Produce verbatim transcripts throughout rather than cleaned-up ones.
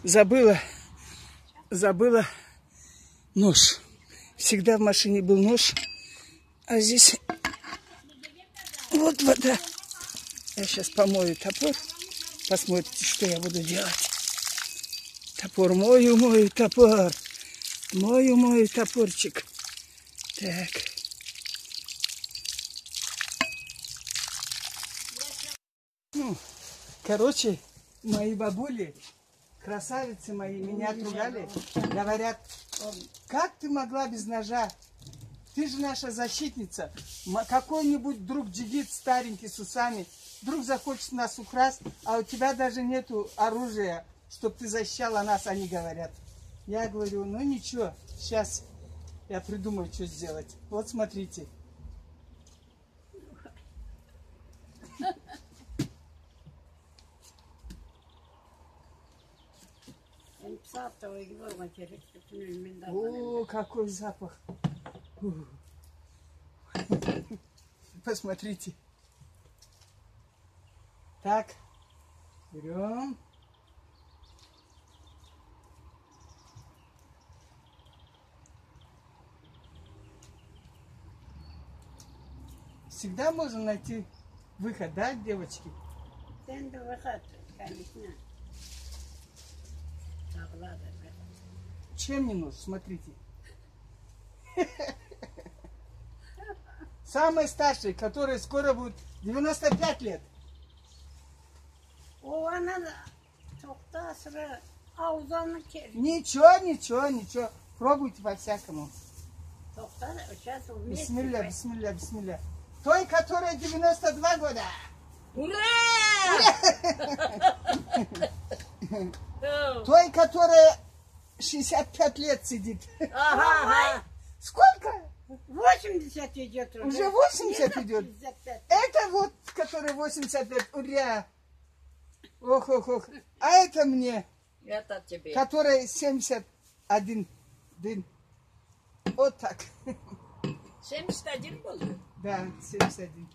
Забыла. Забыла нож. Всегда в машине был нож. А здесь вот вода. Я сейчас помою топор. Посмотрите, что я буду делать. Топор мою, мою топор. Мою, мою топорчик. Так. Ну, короче, мои бабули, красавицы мои, меня отругали. Говорят: «Как ты могла без ножа? Ты же наша защитница. М-, какой-нибудь вдруг джигит старенький с усами вдруг захочет нас украсть, а у тебя даже нету оружия, чтоб ты защищала нас», они говорят. Я говорю: «Ну ничего, сейчас я придумаю, что сделать». Вот смотрите. Эм, сагъатда ой, ким болгъан керек, бютюн элмен да алгъан. О, какой запах. Посмотрите. Так, берём. Всегда можно найти выход, да, девочки? Всегда выход, конечно. Чем не нужен? Смотрите. Самый старший, который скоро будет девяносто пять лет. О, ана да. Тохта, сыра, ауузуна кел. Ничего, ничего, ничего. Пробуйте по-всякому. Тохта, сейчас вместе. Бисмилля, бисмилля, бисмилля. Той, которой девяносто два года. Ура! Той, которая шестьдесят пять лет сидит. Ага, ага. Сколько? Восемьдесят идёт уже. Уже восемьдесят идёт. Шестьдесят пять. Это вот, который восемьдесят лет, ура! Ох, ох, ох. А это мне, это тебе, которой семьдесят один. Дин. Вот так. Семьдесят один был? Да, семьдесят один.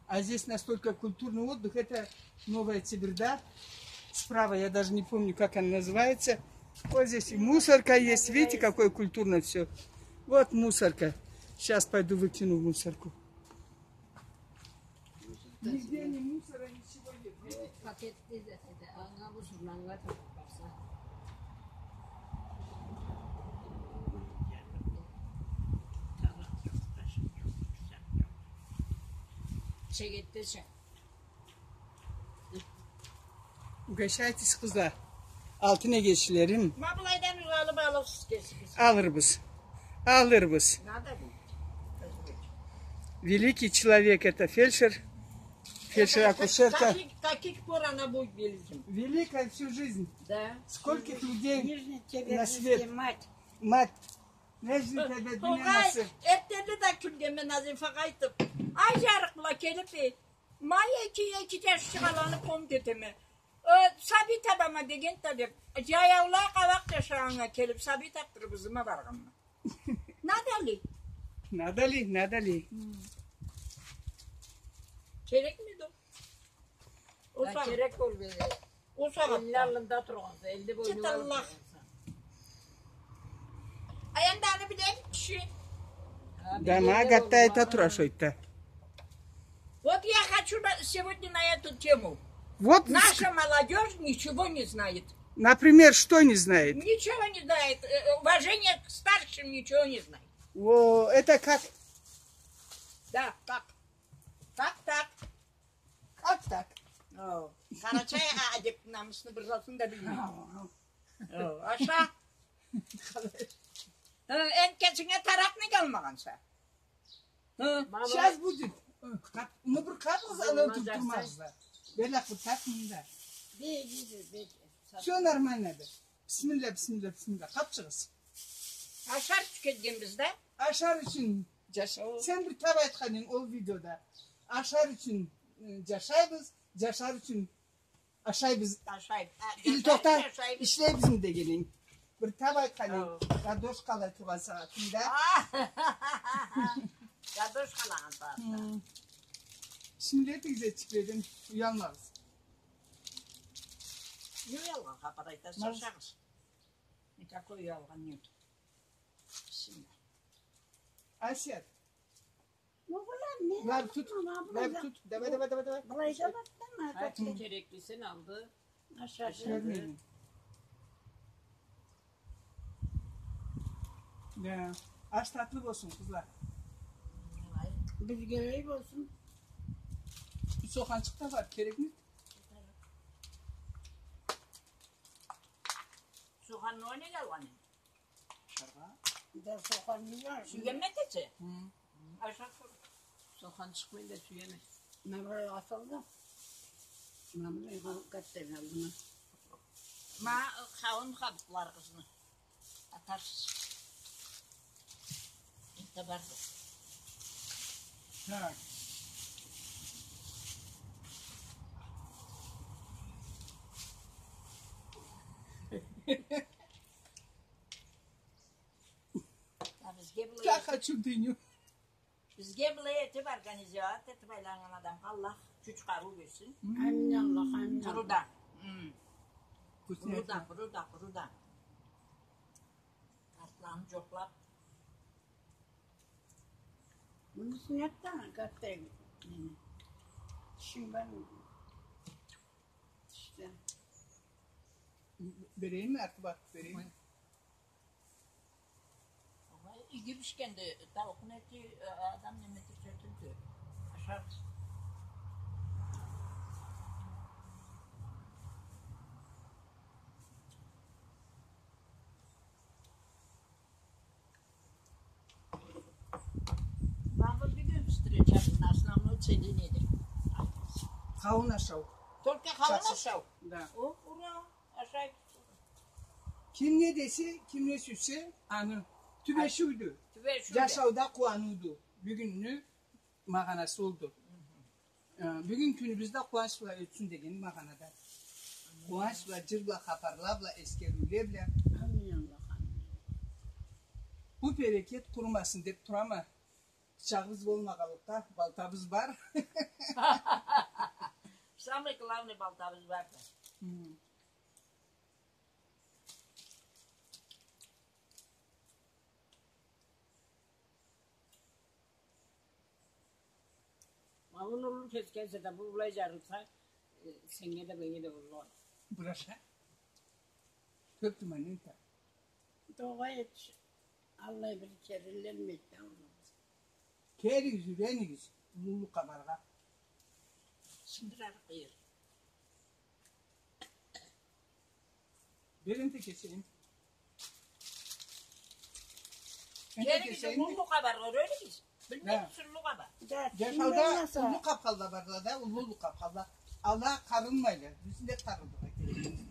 А здесь настолько культурный отдых. Это Новая Теберда. Справа, я даже не помню, как она называется. Вот здесь и мусорка есть. Видите, какое культурное всё. Вот мусорка. Сейчас пойду выкину в мусорку. Нигде ни мусора, ничего нет. Видите? Пакетде да, да, анга мусорла, анга да барса. Чегетдеча. Угощайтесь, къызла. Алтын эгечлерим. Ма былайдан алып алырсыз кесигиз. Алырбыз. Алырбыз. Надо ли? Великий человек — это фельдшер. Фельдшер-акушерка. До каких, каких пор она будет великим? Великая всю жизнь. Да. Скольких людей на свет. Нежный тебе мать. Мать. Нежный тебе дуния на свет. Огъай, эртденли да кюлгенме Назифагъа айтып. Ай, жарыкъ бла келип, э, ма эки, эки джаш чыгъаланы къом кетеме. Э, сабий табама деген да деп. Джаяулай къабакъ джашагъаннга келип, сабий тапдырып, ызыма баргъанма. Надо ли? Надо ли, надо ли? Хм. Керекмиди ол? Ол сагъат. Керек болмайды. Ол сагъатда. Элни аллында тургъанса, элде боюнунга тургъанса. Чыт Аллах. А энди аны билген киши. Да, ма гатта айта тура шойта. Вот я хочу на, сегодня на эту тему. Вот. Наша молодёжь ничего не знает. Например, что не знает? Ничего не знает. Э, э, уважение к старшим ничего не знает. О, это как? Да, так. Так, так. Как так? О, къарачай а-, адеп-намысны бир затын да билмей. О, аша. Э, энди кесинге таракъ неге алмагъанса? Э? Сейчас будет. Э, къат-, ну, бир къатыгъыз, ала туртурмазла. Берлакъ бир тартынг да. Всё нормально да. Бисмилля, бисмилля, бисмилля. Къапчыгъыз. Ашар ючюн келгенбиз да. Ашар ючюн. Джаш-, сен бир тап айтхан эдинг ол видеода. Ашар ючюн, э, джашайбыз, джашар ючюн ашайбыз. Ашайбыз. А, или джашайбыз, тохта, ашайбыз. Ишлейбизми деген эдинг. Бир тап айтхан эдинг. Ха. Гардош къалай тургъан сагъатында. А. Гардош къалагъан сагъатда. Хы. Бисмилля этигиз, этчиклерим, уялмагъыз. Не уялгъан хапар айтаса, ашагъыз. Никакой уялгъан нету. Бисмилля. Асият. Ма былай не? Бар, тут, ма бар, былай да, тут. Давай, давай, давай, давай. Былай да бар да, ма, ха, кереклисин алды. Ашады. Ашады. Да. Аш татлы болсун, къызла. Бизге алай болсун. Соханчыкъ да бар, керекми? Соханны неге алгъан эдинг? Ашаргъа. Да соханны да. Сюйгенми этесе? Хы. Ашап тур. Соханчыкъ мен да сюеме. Ма былай асылды. Ма былай къа-, къаттайын алдыма. Ма, къауун къабукъларыгъызны атарсыз. Энтда барды. Так. Да бизге былай... Как хочу дыню. Бизге былай этип, организовать этип айланнган адамгъа Аллах кюч, къарыу берсин. Амин, Аллах, амин. Къуру да. Хы. Къуру да, къуру да, къуру да. Къартланы джокълап. Муну сюйет да, къартайым. Хы. Тишинг бармы? Тишде. Берейимми, артып атып берейимми? Ой. Иги бишгенди, тауукъну эти, э, адам неме этсе, тюлдю. Ашарсыз. Ма бюгюн встречабызны основной цели неди? Къауун ашау. Только къауун ашау? Да. О, ура! Ашай. Ким не десе, ким не сюйсе, аны. Тюбешиудю. Тюбешиудю. Джашауда къууаныуду. Бюгюнню магъанасы олду. Э, бюгюн кюнюбюз да къууанч бла ётсюн деген магъанада. Къууанч бла, джыр бла, хапарла бла, эсгериуле бла. Амин, Аллах, амин. Бу берекет къурумасын деп турама. Бычагъыбыз болмагъанлыкъгъа, балтабыз бар. Самый главный, балтабыз бар да. Хы. Ма муну уллу кесгенсе да, бу былай джарылса, э, сеннге да, меннге да уллу. Браша. Кёп туманын та. Догъа эт. Аллай бир керилленмейди да, уллу. Келигиз, юренигиз, уллулукъгъа баргъа. Сындырарыкъ ер. Бер энтта кесейим. Энтта кесейим. Келигиз, уллулукъгъа баргъа юренигиз. Билмейсиз, уллулукъгъа бар. Да, джашауда уллу къапхалла барла да, уллу, уллу къапхалла. Ала къарылмайла. Биз не къарылыргъа керекбиз?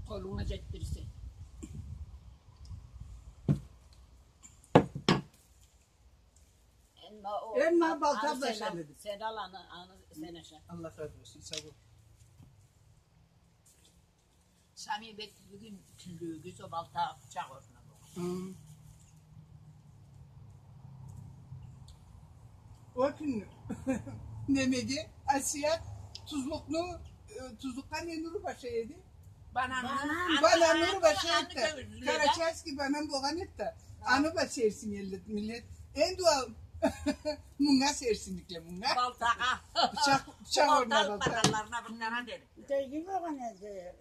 Къолунга джетдирсе. Энди о, энди ма балта аны сен ал, башладым. Сен ал аны, аны сен аша. Аллах разы болсун, сау бол. Сами бек бюгюн тюрлюгюз о балта бычакъ орнуна болгъан. Хы. О кюн немеге, Асият тузлукъну, э, тузлукъгъа нени уруп ашай эди? Бананны. Бананны уруп ашай эди. Карачайский банан болгъан эди да. Аны бла сейирсинелле миллет. Энди ол мынга сейирсинликле, мынга. Балтагъа. Бычакъ, бычакъ орнуна балта. Бананларына бир къара дери. Дейди болгъан эди.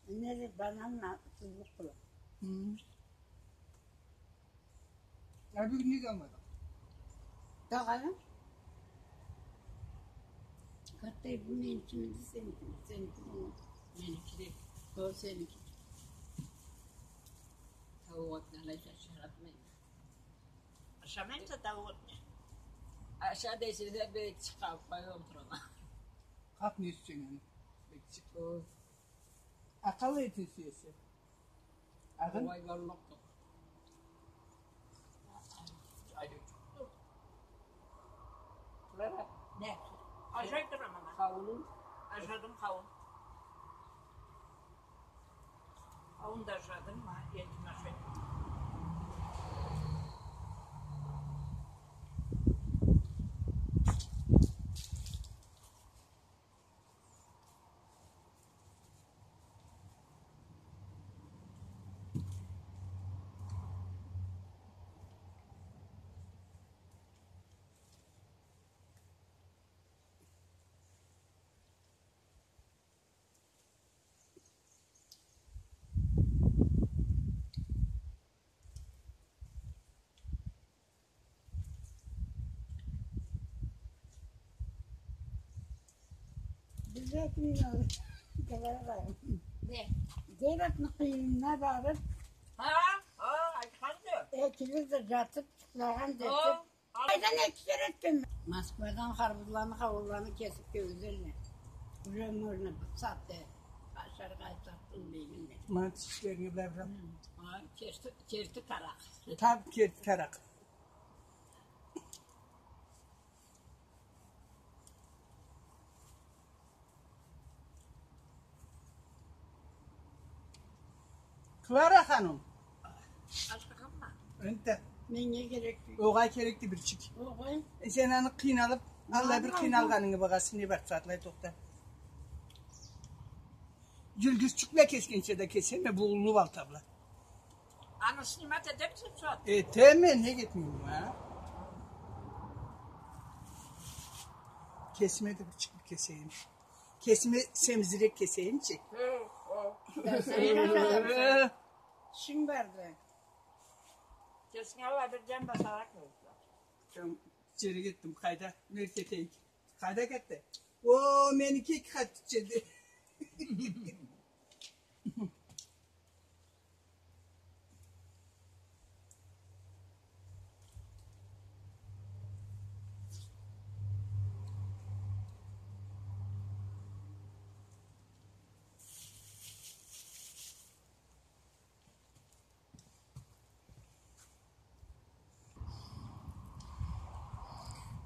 Неди, бананла тузлукъ бла. Хы. А бюгюн неге алмадынг? Дагъы? Къартай, бу меникимиди, сеникими? Сеникими? Меники деб. О, сеники. Тауукъ этни алайса ашарыкъмы? Ашамайса тауукъ этни. Аша десе да, бек чыкъгъан къоюп олтурама. Къап не ичсенг аны? Бек чыкъ. О. А къалай этни сюесе? Агъын? Огъай, бармакъ да. Ай, ай, ай. Турара. Не? Ашай турама. Къауунунг? Ашадым къауун. Къауун да ашадым, ма, этим ашадым. Зейратны къыйынына барып, ха, ха, айтханды. Экибиз да жатып, джукълагъан джетип. Къайдан экишер этген? Москвадан харбузланы, хауунланы кесип келгизелле. Уже можно бир сагъатда ашаргъа айтсакъ, билмейме. Ма тишлерине бла бир. Ха, керти, керти таракъ. Таб керти таракъ. Клара ханум. Ашхамма. Энтда. Меннге керекди. Огъай керекди бирчик. Огъай. Э, сен аны къыйналып, алай бир къыйналгъанынгы багъасы не бар, сагъатлай тохта. Джюлгюзчюк бла кесгенча да кесеме, бу уллу балта бла. Аны снимать этемисе, Суат? Этеме, нек этмейме, а? Кесиме да бир чыкъып кесейим. Кесиме семизирек кесейимчи. Хы, хы. Тишинг барды. Кесинге Аллах бир джан басаракъ болсун. Джан, джерек этдим, къайда, нерге кетейик? Къайда кетди? О, меники эки къат кичиди.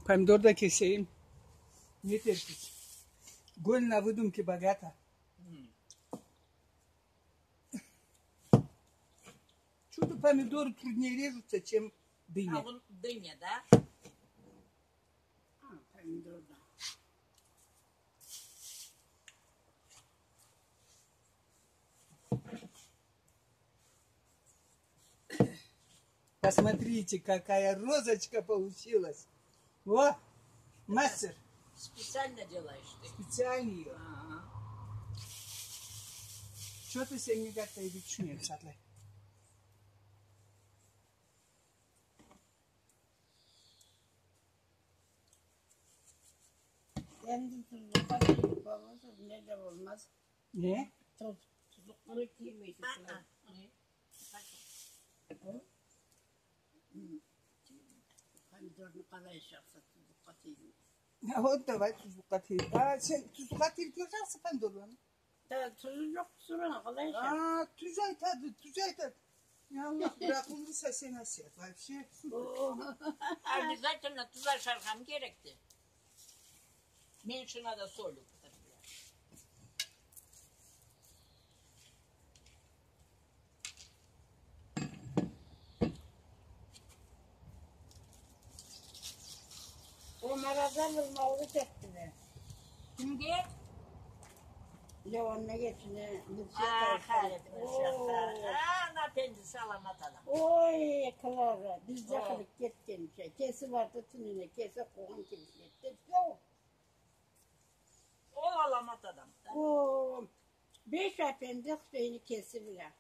Помидор да кесейим. Не терпит. Голь на выдумки богата. Чё-то помидоры труднее режутся, чем дыня. А вон дыня, да? А, помидор, да. Посмотрите, какая розочка получилась. О, мастер. Специально делаешь ты? Специально её. Ага. Чё ты сегодня как-то иди чуне, сатлай. Энди тузлукъгъа тийип болмаса, не да болмаз. Не? Туз. Тузлукъгъа тиймейди. А-а. Не? Хы? Хы. Помидорну къалай ашарса, тузлукъгъа тиймей. Я вот, давай тузлукъгъа тийип. А, сен тузлукъгъа тийип кёргенсе помидорланы? Да, тузу джокъ, сора къалай ашарса? А, тюз айтады, тюз айтады. Я Аллах, бир акъыллыса сен, Асият, вообще супер. О. Обязательно тюз ашаргъа керекди. Меньше надо соли употреблять. Омарада бир маулут этдиле. Кимге? Леонну эгесине, Нурсият. А, Алишеровна. Харип, Нурсият. О. А, ана пендиси аламат адам. Ой, Клара, биз да къылып кетгенча. Кеси барды тюнюне, кеси къуугъан кибик этди. Джокъ. Ол аламат адам да. О, беш апенди Хусейни кеси бла.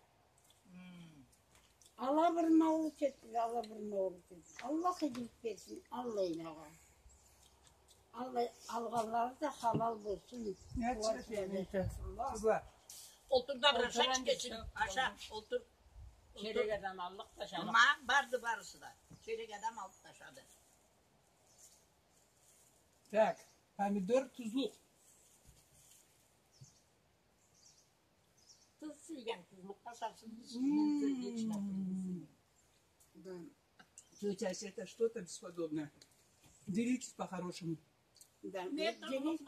Хм. Ала бир маулут этдиле, ала бир маулут этдиле. Аллах игилик берсин аллайлагъа. Аллай, алгъанлары да халал болсун. Олтур да бир аша, кечиниб аша, олтур. Керек адам аллыкъ да ашады. Ма барды барысы да. Керек адам алыб да ашады. Так, помидор, тузлукъ. Туз сюйген тузлукъ къошарсыз, мен сёз этмейме. Да. Тётя Асета, что-то бесподобное. Делитесь по-хорошему. Да. Мен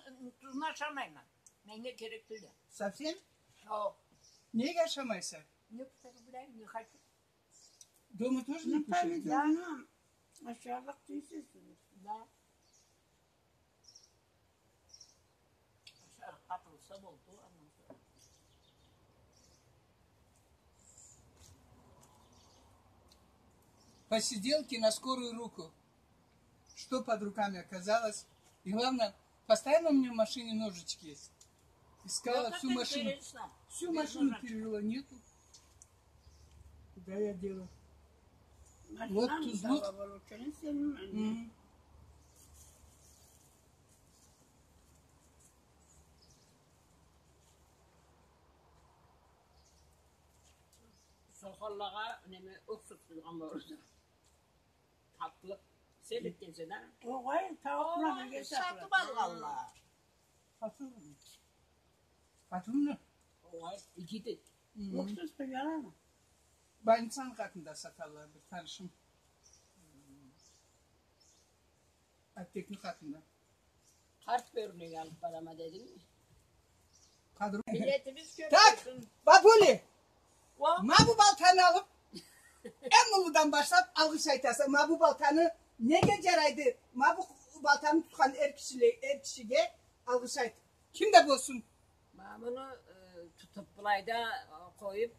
тузну ашамайма. Меннге керек тюлдю. Совсем? Джокъ. Неге ашамайса? Не представляю, не хочу. Дома тоже не кушаете? Ну, помидорну ашарыкъ тюйюлсюз. Да. Ашарыкъ къатылса болду, андан сора. Посиделки на скорую руку. Что под руками оказалось. И главное, постоянно у меня в машине ножички есть. Искала всю машину. Вот это интересно. Всю машину перерыла, нету. Куда я дела? Вот тузлукъ. Мгм. Мгм. Машинам да бар, учёный сенин. Мгм. Мгм. Халлагъа неме, охсуз къуйгъан болурса. Татлы. Сен этгенсе да. Огъай, тауукъ бла бирге сатылады. Сатып алгъанла. Къатынмы? Къатынмы? Огъай, игиди. Хы. Охсуз къуяла. Больницаны къатында саталла, бир танышым. Аптекни къатында. Къарт бёрюнге алып барама дединг. Къадыр. Миллетибиз кёп болсун. Так, бабули! Уа? Ма бу балтаны алып, эм уллудан башлап алгъыш айтаса. Ма бу балтаны неге жарайды? Ма бу балтаны тутхан эр кишиле-, эр кишиге алгъыш айт. Ким да болсун. Ма муну, э, тутуп, былайда, э, къоюп,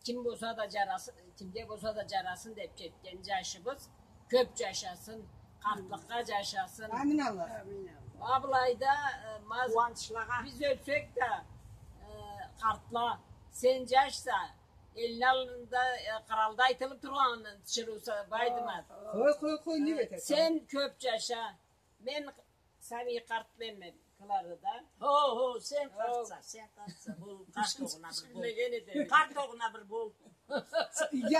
ким болса да жарасын, кимге болса да жарасын деп кетген жашыбыз кёп жашасын, къартлыкъгъа жашасын. Амин Аллах. Амин Аллах. Ма былайда, э, маз-, къууанчлагъа. Биз ёлсек да, э, къартла, сен жашса, элни аллында, э, къыралда айтылып тургъанын тиширыуса, Байдымат. Къой, къой, къой, не этесен? Сен кёп жаша. Мен Сами къарт менме, Клара да. Хо, хо, сен къартса, сен къартса. Бу къарт огъуна бир бол. Билмеген эдим. Къарт огъуна бир бол.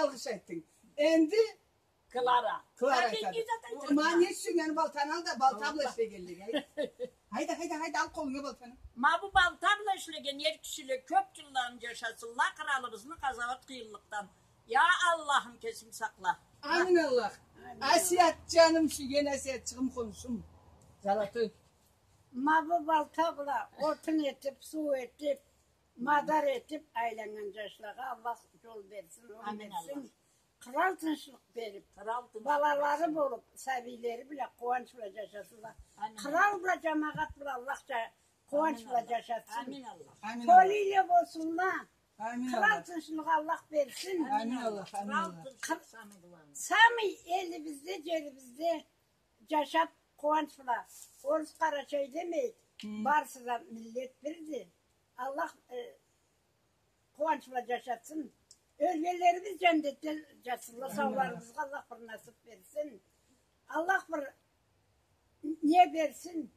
Алгъыш айтдынг. Энди Клара. Клара айтады. Ма не сюйген балтаны ал да, балта бла ишлегенлеге. Айда, айда, айда, айда, ал къолунга балтаны. Ма бу балта бла ишлеген эр кишиле кёп жылларын жашасынла, къыралыбызны къазауат къыйынлыкъдан. Я Аллахым, кесинг сакъла. Амин Аллах. Амин. Асият, жаным, сюйген Асиятчыгъым, хоншум. Золотой. Ма бу балта бла отун этип, суу этип, мадар этип айланнган жашлагъа Аллах жол берсин, онг берсин. Амин Аллах. Къырал тынчлыкъ берип, къырал тынчлыкъ берсин. Балалары болуп, сабийлери бла къууанч бла жашасынла. Амин. Къырал бла, жамагъат бла Аллах жа-, къууанч бла жашатсын. Амин Аллах. Амин Аллах. Толу юйле болсунла. Амин Аллах. Къырал тынчлыгъы Аллах берсин. Амин Аллах, амин Аллах. Къырал тынчлыкъ самый главный. Самый элибизде, жерибизде жашап, къууанч бла. Орус, къарачай демей, хы, барысы да миллет бирди. Аллах, э, къууанч бла жашатсын. Ёлгенлерибиз жаннетде жатсынла, амин, сауларыбызгъа Аллах бир насып берсин. Аллах бир не берсин,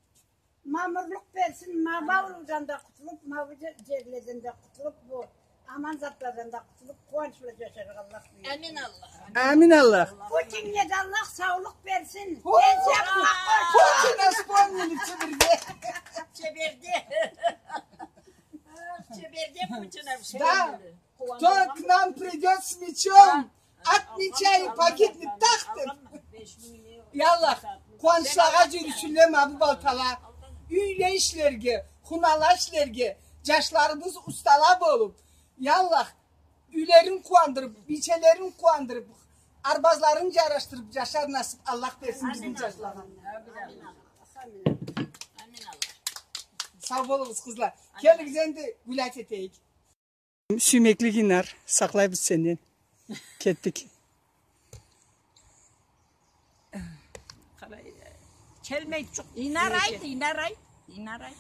мамурлукъ берсин, ма бу ауруудан да къутулуп, ма бу же-, жерледен да къутулуп, бу аман затладан да къутулуп, къууанч бла жашаргъа Аллах буюрсун. Амин Аллах. Амин Аллах. Путиннге да Аллах саулукъ берсин. О, пенсия къойсун. Путина вспомнили Чеберде. Чеберде. Чеберде Путина вспомнили. Да. Кто к нам придёт с мечом, от меча и погибнет, тахтыр. Я Аллах, къууанчлагъа жюрюсюнле ма бу балтала. Юйле ишлерге, хунала ишлерге, жашларыбыз устала болуп, я Аллах, юйлерин къууандырып, бийчелерин къууандырып, арбазларын жарашдырып жашар насып Аллах берсин бизни жашлагъа. Амин. Амин. Сау болугъуз, къызла. Келигиз, энди гулять этейик. Сюймекли Инар, сакълайбыз сенден. Кетдик. Къалай, келмей чыкъ. Инар айт, Инар айт, Инар айт.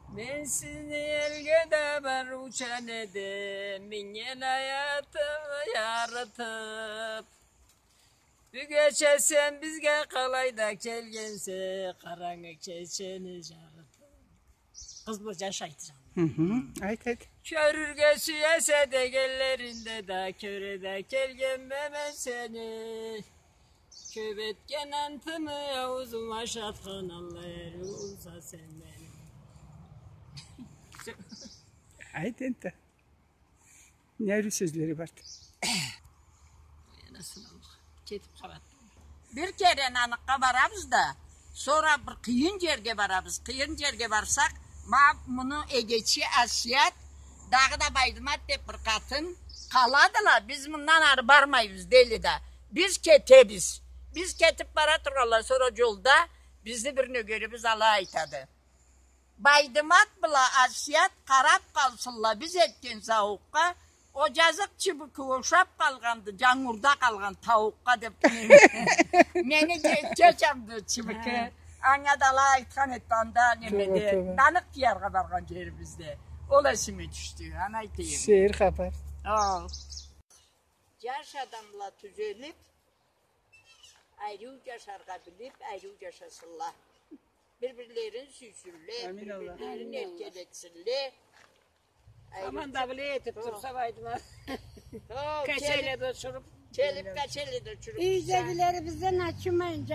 Мен сизни элге да барыучан эдим, минген аятымы ярытып. Бюгече сен бизге къалай да келгенсе, къарангы кечени жарытып. Къыз бла жаш айтыргъан. Хы-хы. Айт, айт. Кёрюрге сюесе дегенлеринде да, кёре да келгенме мен сени. Кёп этген антымы ауузума ашатхан, Аллах, ариу болса сен мени. Айт энди. Не ариу сёзлери барды? Ой, анасына, Аллах, кетип къалады. Бир кере наныкъгъа барабыз да, сора бир къыйын жерге барабыз. Къыйын жерге барсакъ, ма муну эгечи Асият, дагъыда Байдымат деп бир къатын къаладыла. Биз мындан ары бармайбыз, дейли да. Биз кетебиз. Биз кетип бара тургъанлай, сора жолда бизни бир нёгерибиз алай айтады. Байдымат бла Асият къарап къалсынла биз этген зауукъгъа, о жазыкъ чыбыкы ошап къалгъанды, жангурда къалгъан тауукъгъа деп. Мени ке-, кечамды чыбыкы. Хы. Анга да алай айтхан эди анда немеде. Тууба, тууба. Наныкъ кияргъа баргъан жерибизде. Ол эсиме тюшдю, аны айтайым. Сейир хапар. Хо. Жаш адамла тюзелип, ариу жашаргъа билип, ариу жашасынла. Бир-бирлерин сюйсюнле, амин, Аллах, бир-бирлерин эркелетсинле. Аман да биле этип турса, Байдымат. Качеледе учуруп. Келип, качеледе учуруп. Юйдегилерибизден ачымайын.